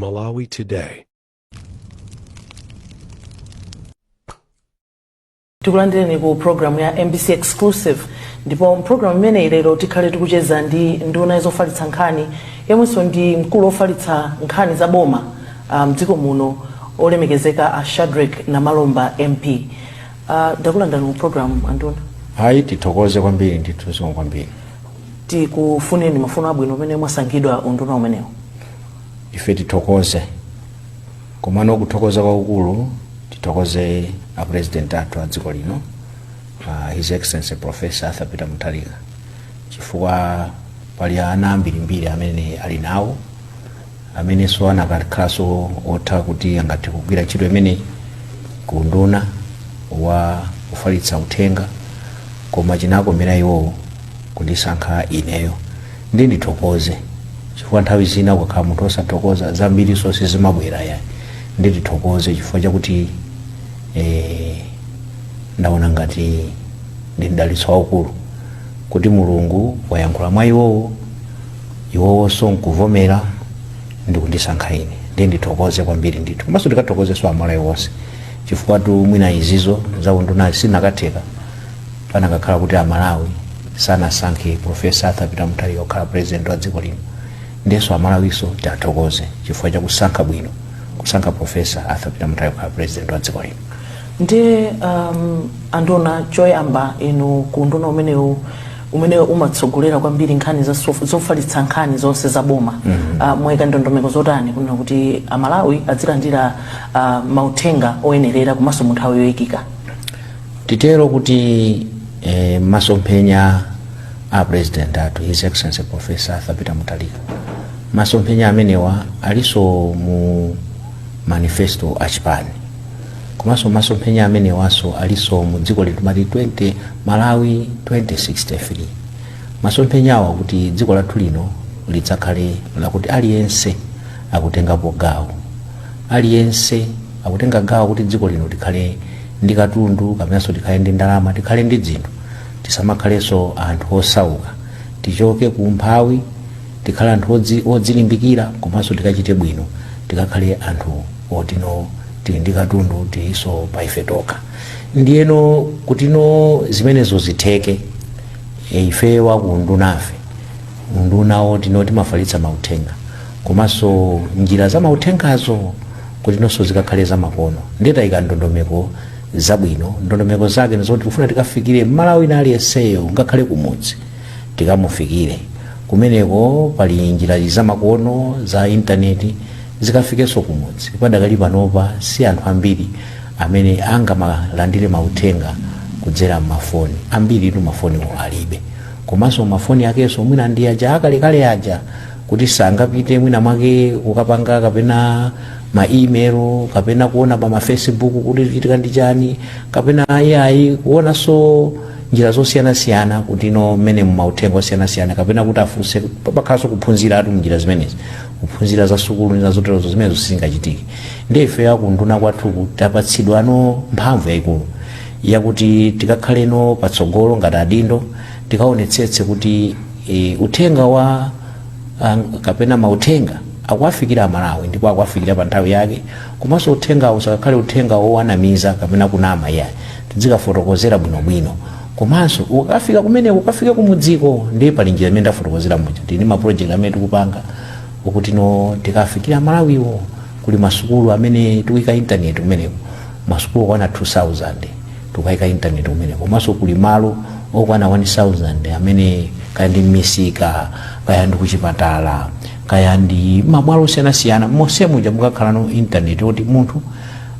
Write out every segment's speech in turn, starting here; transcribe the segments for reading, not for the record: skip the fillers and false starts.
Malawi Today. Tikulandireni ku programu ya MBC Exclusive, ndipo mpulogalamu imeneyi lero tikhale tikucheza ndi nduna zofalitsa nkhani, yemwenso ndi mkulu wofalitsa nkhani za boma mdziko muno, olemekezeka a Shadric Namalomba MP. Ndakulandirani ku programu, anduna. Hayi, tithokoze kwambiri ndithu, zikomo kwambiri. Tikufuneni mafuno abwino umene mwasankhidwa unduna umenewu. Ife tithokoze, komano kuthokoza kwakukulu tithokoze a President athu a dziko lino, His Excellency Professor Arthur Peter Mutharika, chifukwa pali ana ambirimbiri amene ali nawo amenenso anakakhalanso otha kuti angathe kugwira ntchito imeneyi ku unduna wa kufalitsa uthenga, koma chinakomera iwowo kundisankha ineyo. Ndi ndithokoze chifukwa nthawi zina ukakhala munthu osathokoza, zambiriso sizimabwera yayi. Ndi ndithokoze chifukwa chakuti ndaona ngati ndi mdalitso waukulu kuti Mulungu wayankhula mwa iwowo, iwowonso nkuvomera ndi kundisankha ine. Ndi ndithokoze kwambiri ndithu. Komanso ndikathokozenso Amalawi onse, chifukwa tu mwina izizo za unduna sinakatheka panakakhala kuti Amalawi sanasankhe Professor Arthur Peter Mutharika kukhala President wa dziko lino. Ndiyenso Amalawiso tiathokoze chifukwa chakusankha bwino, kusankha Professor Arthur Peter Mutharika kukhala President wa dziko lino. Ndiye anduna, choyamba inu ku unduna umenewu umene umatsogolera kwambiri nkhani za zofalitsa nkhani zonse za boma, mwayika ndondomeko zotani kunena kuti Amalawi azilandira mauthenga oyenerera komanso mu nthawi yoyikika? Titero kuti masomphenya a President athu, His Excellency Professor Arthur Peter Mutharika, masomphenya amenewa alinso mu manifesto achipani, komanso masomphenya amenewanso alinso mu dziko lino timati 20 Malawi 2063. Masomphenyawa kuti dziko lathu lino lidzakhale lakuti aliyense akutengapo gawo, aliyense akutenga gawo kuti dziko lino likhale ndi katundu kapenanso tikhale ndi ndalama, tikhale ndi dzinthu, tisamakhalenso anthu osauka, tichoke ku umphawi, tikhale anthu odzilimbikira, komanso tikachite bwino, tikakhale anthu otino tili ndi katundu, tilinso pa ife tokha. Ndiyeno kutino zimenezo zitheke, ife wakundunafe, unduna otino timafalitsa mauthenga komanso njira za mauthengazo kuti nonso zikakhale zamakono, nditayika ndondomeko zabwino. Ndondomeko zake ndizoti tikufuna tikafikire Mmalawi na aliyenseyo, ngakhale kumudzi tikamufikire kumeneko. Pali njira zamakono za intaneti zikafikenso kumudzi. Padakali panopa si anthu ambiri amene angamalandire mauthenga kudzera mmafoni. Ambiri tu mafoniwo alibe, komanso mafoni akenso mwina ndi aja akalekale aja kuti sangapite mwina mwake kukapanga kapena ma email kapena kuona pa ma Facebook kuti chitika ndi chani, kapena ayi kuonanso njira zosiyanasiyana kuti no mmene mauthenga osiyanasiyana, kapena kuti afunse, pakhalanso kuphunziratu mnjira zimenezi, kuphunzira za sukulu ndi zoterozo, zimenezo sizingachitike. Ndi ife akunduna kwathuku tapatsidwano mphamvu yayikulu yakuti tikakhaleno patsogolo ngati adindo, tikaonetsetse kuti uthenga wa kapena mauthenga akuwafikira Amalawi ndipo akuwafikira pa nthawi yake, komanso uthenga usakakhale uthenga wowanamiza kapena kunama iyayi, tizikafotokozera bwinobwino. Komanso ukafika kumeneko, ukafike kumudziko, ndiye pali njira imene ndafotokozera muja. Tili ndi maproject amene tikupanga ukuti no tikafikira Amalawiwo. Kuli masukulu amene tikuyika intaneti kumeneko, masukulu okwana 2000 tikuyika intaneti kumeneko, komanso kuli malo okwana 1000 amene kaya ndi misika, kaya ndi kuchipatala, kaya ndi mabwalo osiyanasiyana, monse muja mukakhalano intaneti oti munthu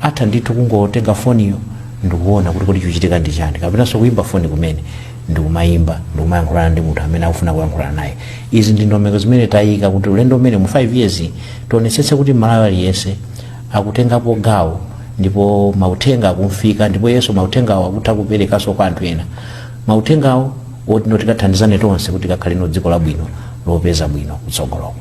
atha ndithu kungotenga foniyo ndikuona kuti kodi chikuchitika ndi chani, kapenanso kuyimba foni kumene ndikumayimba ndikumayankhulana ndi munthu amene akufuna kuyankhulana naye. Izi ndi ndondomeko zimene tayika kuti ulendo umene mu 5 years tionetsetse kuti Malawi aliyense akutengapo gawo ndipo mauthenga akumfika, ndipo yeso mauthengawo akutha kuperekanso kwa anthu ena, mauthengawo oti no tikathandizane tonse kuti tikakhale no dziko labwino lopeza bwino kutsogoloko.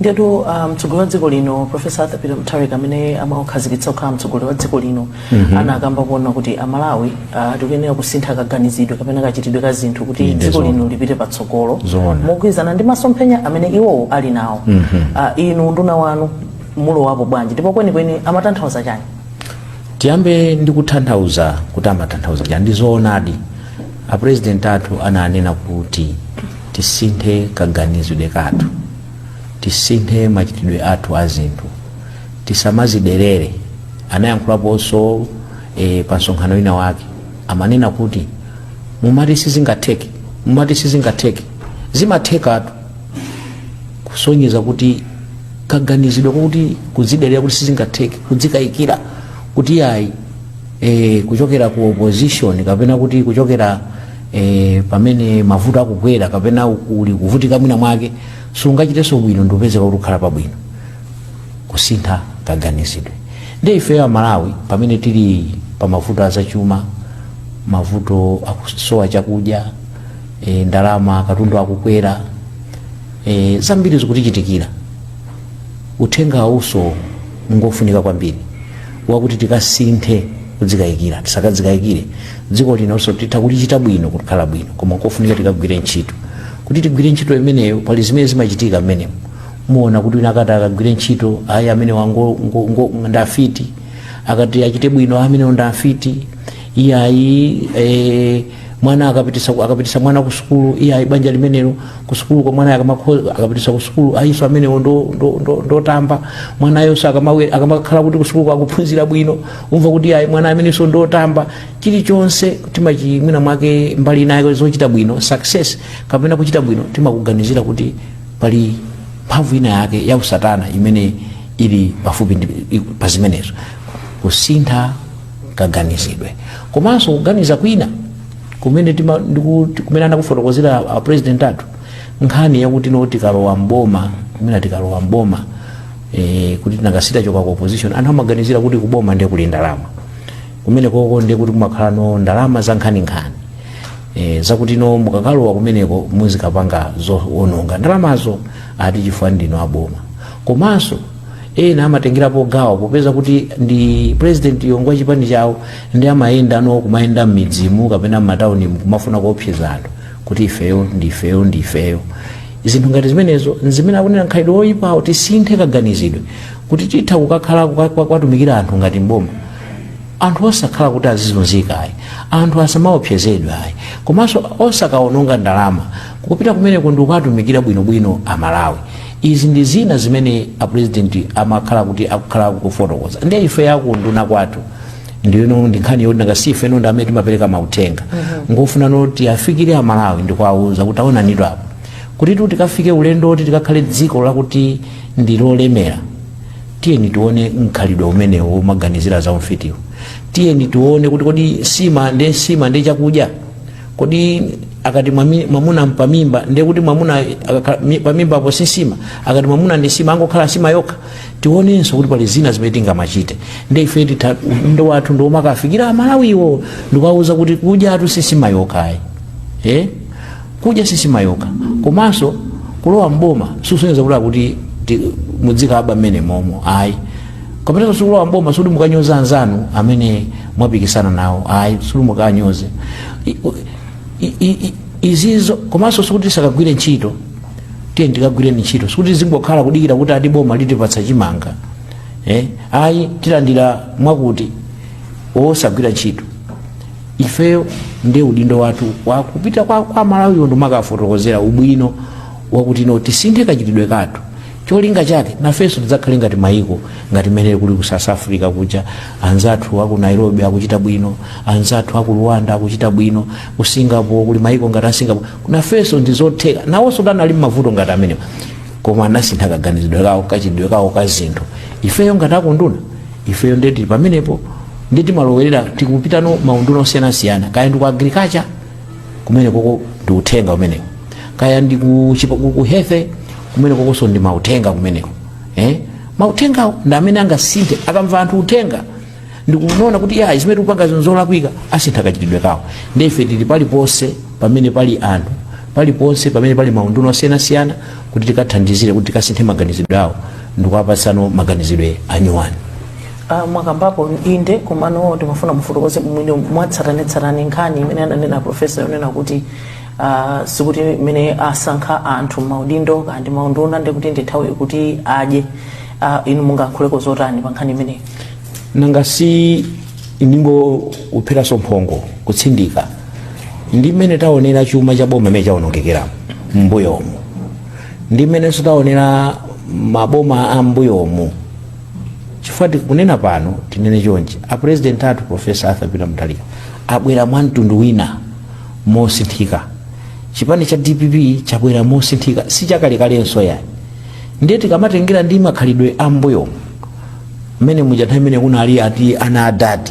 Ndiyetu mtsogoleri wa dziko lino, Professor Arthur Peter Mutharika, amene amakhazikitsa kukhala mtsogoleri wa dziko lino, anakamba kuona kuti Amalawi tikuyenera kusintha kaganizidwe kapena kachitidwe ka zinthu kuti dziko lino lipite patsogolo Zoona. mogwirizana ndi masomphenya amene iwowo ali nawo. Inu nduna wanu Mulowapo bwanji, ndipo kwenikweni amatanthauza chani? Tiyambe ndi kutanthauza kuti amatanthauza chani. Ndi zoonadi, apresident athu ananena kuti tisinthe kaganizidwe kathu, tisinthe machitidwe athu a zinthu, tisamaziderere. Anayankhulaponso pa msonkhano wina wake, amanena kuti mumati sizingatheke, mumati sizingatheke, zimathekatu. Kusonyeza kuti kaganizidwe kuti kudziderera kuti sizingatheke, kudzikayikira kuti ayi, kuchokera ku opposition kapena kuti kuchokera pamene mavuto akukwera kapena uli kuvutika mwina mwake, sungachitenso bwino ndikupezeka kuti ukhala pabwino. Kusintha kaganizidwe. Ndi ifeyo Amalawi, pamene tili pa mavuto azachuma, mavuto akusowa chakudya, ndalama, katundu akukwera, zambiri zikutichitikira, uthenga awuso ngofunika kwambiri wakuti tikasinthe kudzikayikira, tisakadzikayikire. Dziko linonso titha kulichita bwino, kukhala bwino, koma kofunika tikagwire ntchito. Kuti tigwire ntchito imeneyo, pali zimene zimachitika mmenemo. Muona kuti wina akati akagwire ntchito, ayi, amene wango ndafiti, akati achite bwino, amene ndafiti, iyayi. Mwana akapitisa mwana ku sukulu, iyayi, banja limenelo ku sukulu kwa mwana akapitisa ku sukulu, ayiso amenewo ndotamba. Mwanayonso akamakhala kuti ku sukulu akuphunzira bwino, umva kuti ayi, mwana amenenso ndotamba. Chilichonse timachi mwina mwake mbali inayo zochita bwino, success kapena kuchita bwino, timakuganizira kuti pali mphamvu ina yake ya usatana imene ili pafupi pa zimenezo. Kusintha kaganizidwe, komanso kuganiza kwina kumene kumene anakufotokozera a president athu, nkhani yakuti no, tikalowa mboma, kumene tikalowa mboma, kuti tinakasita choka ku opposition, anthu amaganizira kuti kuboma ndiye kuli ndalama, kumene koko ndiye kuti kumakhala no ndalama za nkhaninkhani, zakuti no, mukakalowa kumeneko muzikapanga zoononga ndalamazo, ati chifukwa ndino aboma. Komanso ena amatengerapo gawo popeza kuti ndi president yongwa chipani chawo, ndi amayenda no, kumayenda m'midzimu kapena m'matawunimu, kumafuna kuopseza anthu kuti ifeyo ndifeyo ndifeyo. Zinthu ngati zimenezo nzimene akunena nkhalidwe woyipawo. Tisinthe kaganizidwe kuti titha kukakhala kwatumikira anthu ngati mboma, anthu osakhala kuti azizunzika ayi, anthu asamaopsezedwe ayi, komanso osakaononga ndalama. Kupita kumeneko ndi kukatumikira bwinobwino Amalawi. Izi ndi zina zimene apresident amakhala kuti akukhala kufotokoza. Ndiye ife yakunduna kwathu ndiyeno ndi nkhani yoti nanga si ifeno ndi amene timapereka mauthenga, ngofuna noti afikire Amalawi ndikuwauza kuti aonanidwa apo kuti tu tikafike ulendo oti tikakhale dziko lakuti ndi lolemera. Tiyeni tione mkhalidwe umenewo womaganizira za umfitiwo. Tiyeni tione kuti kodi nsima ndi nsima ndi chakudya? Kodi akati mwamuna mpamimba, ndiye kuti mwamuna pamimbapo si nsima? Akati mwamuna ndi nsima, angokhala nsima yokha? Tionenso kuti pali zina zimene tingamachite. Ndi ife titha ndo wathu ndi omakafikira Amalawiwo ndikuwauza kuti kudyatu si nsima yokhayi, eh? Kudya si nsima yokha. Komanso kulowa mboma susonyeza kuti akuti mudzikaba mmene momo, ayi. Kapenanso sikulowa mboma sikuti mukanyoza anzanu amene mwapikisana nawo, ayi, sikuti mukanyoze izizo. Komanso sikuti tisakagwire ntchito. Tiye tikagwireni ntchito. Sikuti zingokhala kudikira kuti ati boma litipatsa chimanga, eh? Ayi, tilandira mwakuti, osagwira ntchito. Ifeyo ndiye udindo wathu wakupita kwa Malawiwo ndimakafotokozera ubwino wakuti no, tisinthe kachitidwe kathu, cholinga chake nafenso tidzakhale ngati mayiko ngati mmene kuli ku South Africa kuja. Anzathu aku Nairobi akuchita bwino, anzathu aku Rwanda akuchita bwino, ku Singapore, kuli mayiko ngati a Singapore. Nafenso ndizotheka. Nawonso anali mavuto ngati amenewa, koma anasintha kaganizidwe kawo, kachitidwe kawo ka zinthu. Ifeyo ngati akunduna, ifeyo ndiye tili pamenepo, ndiye timalowerera, tikupitano maunduna osiyanasiyana, kaya ndi ku agriculture, kumene koko ndi uthenga umenewo, kaya ndi ku health, kumene kokonso ndi mauthenga kumeneko, eh? Mauthengawo ndi amene angasinthe. Akamva anthu uthenga ndikuona kuti ya, zimene tikupanga zinthu zolakwika, asintha kachitidwe kawo. Ndi ife tili paliponse pamene pali anthu, paliponse pamene pali maunduna osiyanasiyana, kuti tikathandizire kuti tikasinthe maganizidwe awo ndikuwapatsano maganizidwe anyuwani. Mwakambapo inde, komano timafuna mufotokoze mwini mwatsatanetsatane nkhani imene ananena profesa yonena kuti sikuti mmene asankha anthu maudindo kandi maunduna ndikuti ndi nthawi yokuti adye. Inu mungayankhuleko zotani pa nkhani imeneyi? Nanga si ndingo kupheranso mphongo kutsindika ndi mmene taonera chuma cha boma imene chawonongekera m'mbuyomu, ndi mmenenso taonera maboma a m'mbuyomu, chifukwa tikunena pano, tinene chonchi, a President athu Professor Arthur Peter Mutharika abwera mwa mtundu wina mosinthika. Chipani cha DPP chabwera mosinthika, si chakalekalenso yani. Ndiye tikamatengera ndi makhalidwe a m'mbuyomu mmene muja, nthawi imene kunali ati ana adadi,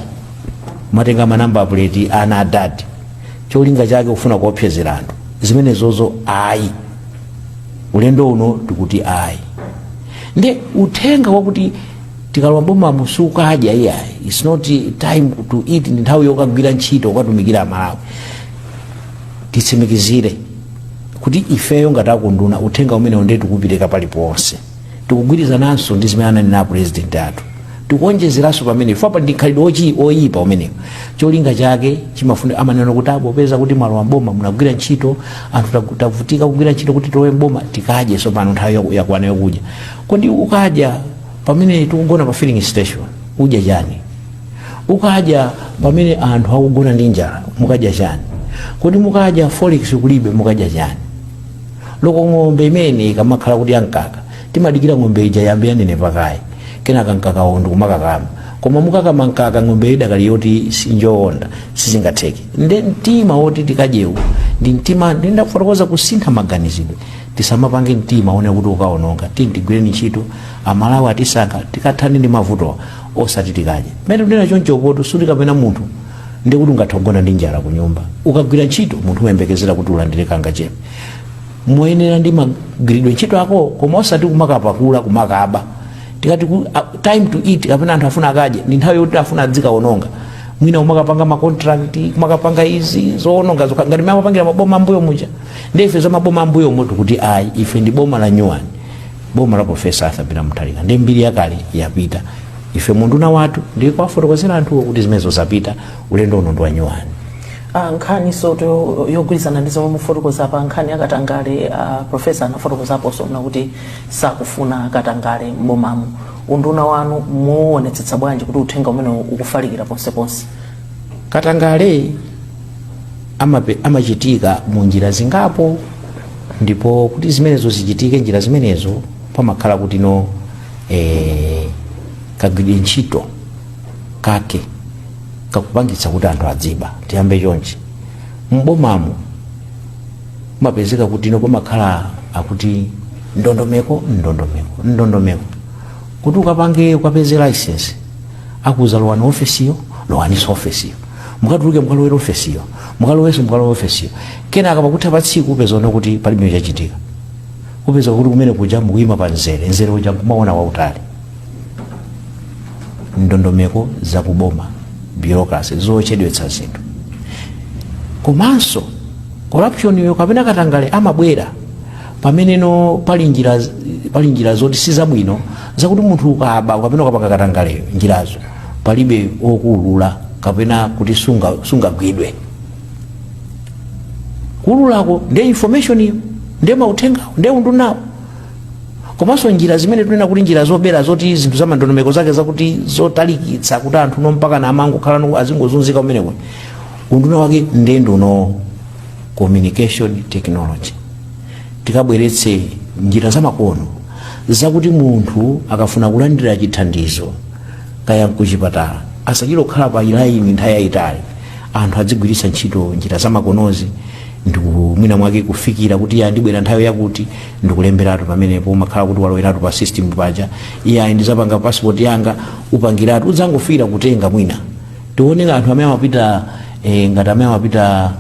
matenga ma number plate ana adadi, cholinga chake kufuna kuopsezera anthu, zimenezozo ayi. Ulendo uno tikuti ayi. Nde uthenga wakuti tikalowa boma sukadya iyayi, it's not time to eat, ndi nthawi yokagwira ntchito, kukatumikira Amalawi. Titsimikizire kuti ifeyo ngati akunduna, uthenga umenewo ndiye tikupereka paliponse. Tikugwirizananso ndi zimene ananena President athu, tikuonjezeranso pamene fapa ndi khalidwe oyipa umenewo. Cholinga chake chimafuna amanena kuti popeza kuti mwalowa mboma, munagwira ntchito, anthu tavutika kugwira ntchito kuti tilowe mboma, tikadye sopano, nthawi yakwana yokudya. Kodi ukadya pamene tikugona pa filling station, udya chani? Ukadya pamene anthu akugona ndi njala, mukadya chani? Kodi mukadya forex kulibe, mukadya chani? Loko ng'ombe imene ikamakhala kuti yankaka, timadikira ng'ombe ija yambe yanenepa kaye, kenaka mkakawo ndikumakakama. Koma mukakama mkaka ng'ombe idakali yoti sinjowonda, sizingatheke. Nde mtima woti tikadyewu ndi mtima ndindakufotokoza kusintha maganizidwe. Tisamapange mtima one kuti ukaononga. Tigwireni ntchito, Amalawi atisankha, tikathane ndi mavutowa, osati tikadye. Mmene tunena choncho poto suti kapena munthu ndi kuti ungathe kugona ndi njala ku nyumba. Ukagwira ntchito, munthu umayembekezera kuti ulandire kangachepe moyenera ndi magwiridwe ntchito ako, koma osati kumakapakula, kumakaba. Tikati time to eat kapena anthu afuna akadye, ndi nthawi yoti afuna adzikaononga, mwina umakapanga ma contract, kumakapanga izi zoononga zokha ngati mmene amapangira maboma ambuyo muja. Ndi ife za maboma ambuyo mutu kuti ayi, ife ndi boma la nyuwani, boma la Professor Arthur Peter Mutharika, ndi mbiri yakale yapita. Ife munduna wathu ndi kuwafotokozera anthuwo kuti zimenezo zapita, ulendo uno ndi wa nyuwani. Nkhani soto yogwirizana ndi zomwe mufotokoza pa nkhani yakatangale, Professor anafotokozaponso mna kuti sakufuna katangale m'bomamu. Unduna wanu muonetsetsa bwanji kuti uthenga umene ukufalikira ponseponse? Katangale amachitika mu njira zingapo, ndipo kuti zimenezo zichitike, njira zimenezo pamakhala kuti no kagwidwe ntchito kake kakupangitsa kuti anthu adziba. Tiyambe chonchi, m'bomamu mapezeka kuti no pamakhala akuti ndondomeko, ndondomeko, ndondomeko kuti ukapange, ukapeze license, akuza lowani ofesiyo, lowaninso ofesiyo, mukatuluke mukalowera ofesiyo, mukalowenso mukalowe ofesiyo. Kenaka pakutha pa tsiku upeza ono kuti palibe chachitika. Upeza kuti kumene kuja mukuyima pa mzere, mzere uja nkumaona wautali. Ndondomeko zakuboma, bureaucracy, zochedwetsa zinthu. Komanso corruption yo kapena katangale amabwera pameneno pali njira zoti sizabwino, zakuti munthu ukaba kapena ukapanga katangaleyo, njirazo palibe okuulula kapena kuti sungagwidwe. Kuululako ndiye information iyo, ndiye mauthengawo, ndiye undunawo. Komanso njira zimene tunena kuti njira zobera, zoti zinthu za mandondomeko zake zakuti zotalikitsa kuti anthu no mpaka na amangokhala no azingozunzika kumeneko, unduna wake ndiye nduno communication technology. Tikabweretse njira zamakono zakuti munthu akafuna kulandira chithandizo kaya kuchipatala, asachite kukhala pa laini nthawi yayitali. Anthu adzigwiritsa ntchito njira zamakonozi ndikumwina mwake kufikira kuti iye andibwera nthawi yakuti, ndikulemberatu pamenepo, umakhala kuti waloweratu pa system paja. Iye ayi, ndizapanga passport yanga, upangiratu, udzangofikira kutenga. Mwina tionera anthu amene amapita ngati amene amapita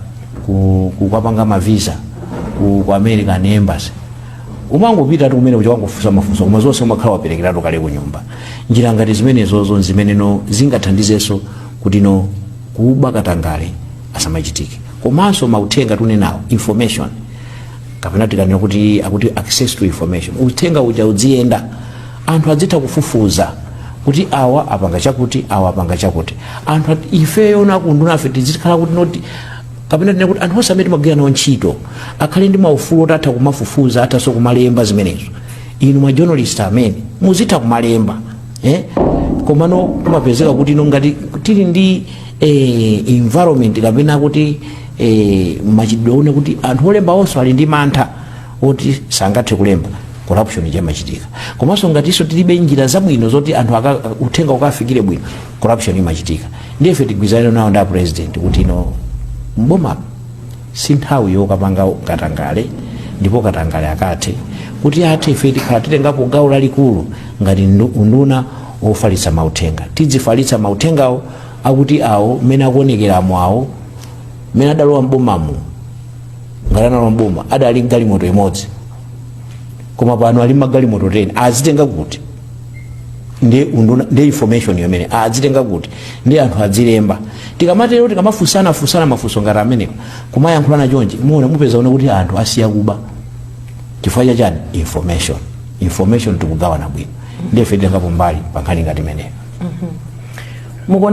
kukapanga ma visa ku American Embassy, umangopita tu kumene kuja, wangofunsa mafunso, koma zonse umakhala waperekeratu kale ku nyumba. Njira ngati zimenezozo zimeneno zingathandizenso kuti no kuba, katangale asamachitike. Komanso mauthenga tunenawo, information, kapena tikanena kuti akuti access to information, uthenga uja udziyenda, anthu adzitha kufufuza kuti awa apanga chakuti, awa apanga chakuti. Anthu ifeyo nakunduna afe tizikhala kuti noti kapena tinene kuti anthu onse amene timagwira nawo ntchito akhale ndi maufulu oti atha kumafufuza, athanso kumalemba zimenezo. Inu ma journalist amene muzitha kumalemba, eh? Komano kumapezeka kuti ino ngati tili ndi environment kapena kuti machitidwe one kuti anthu olemba onso ali ndi mantha oti sangathe kulemba, corruption imachitika. Komanso ngatinso tilibe njira zabwino zoti anthu uthenga ukafikire bwino, corruption imachitika. Ndiye ife tigwizane nawo ndi a President kuti ino mboma si nthawi yokapanga katangale, ndipo katangale akathe kuti athe, ife tikhala titengapo gawo lalikulu ngati unduna wofalitsa mauthenga. Tidzifalitsa mauthengawo akuti awo mmene akuonekeramo, awo mmene adalowa mbomamu, ngati analowa mboma adali galimoto imodzi, koma pano ali magalimoto 10, azitenga kuti? Ndi unduna, ndi information yomene azitenga kuti? Ndi anthu adzilemba. Tikamatero, tikamafunsana funsana mafunso ngati amenewa, kumayankhulana chonchi, muona mupeza one kuti anthu asiya kuba. Chifukwa chachani? Information, information tikugawana bwino. Ndiye ife titengapo mbali pa nkhani ngati imeneyo. Mukuone.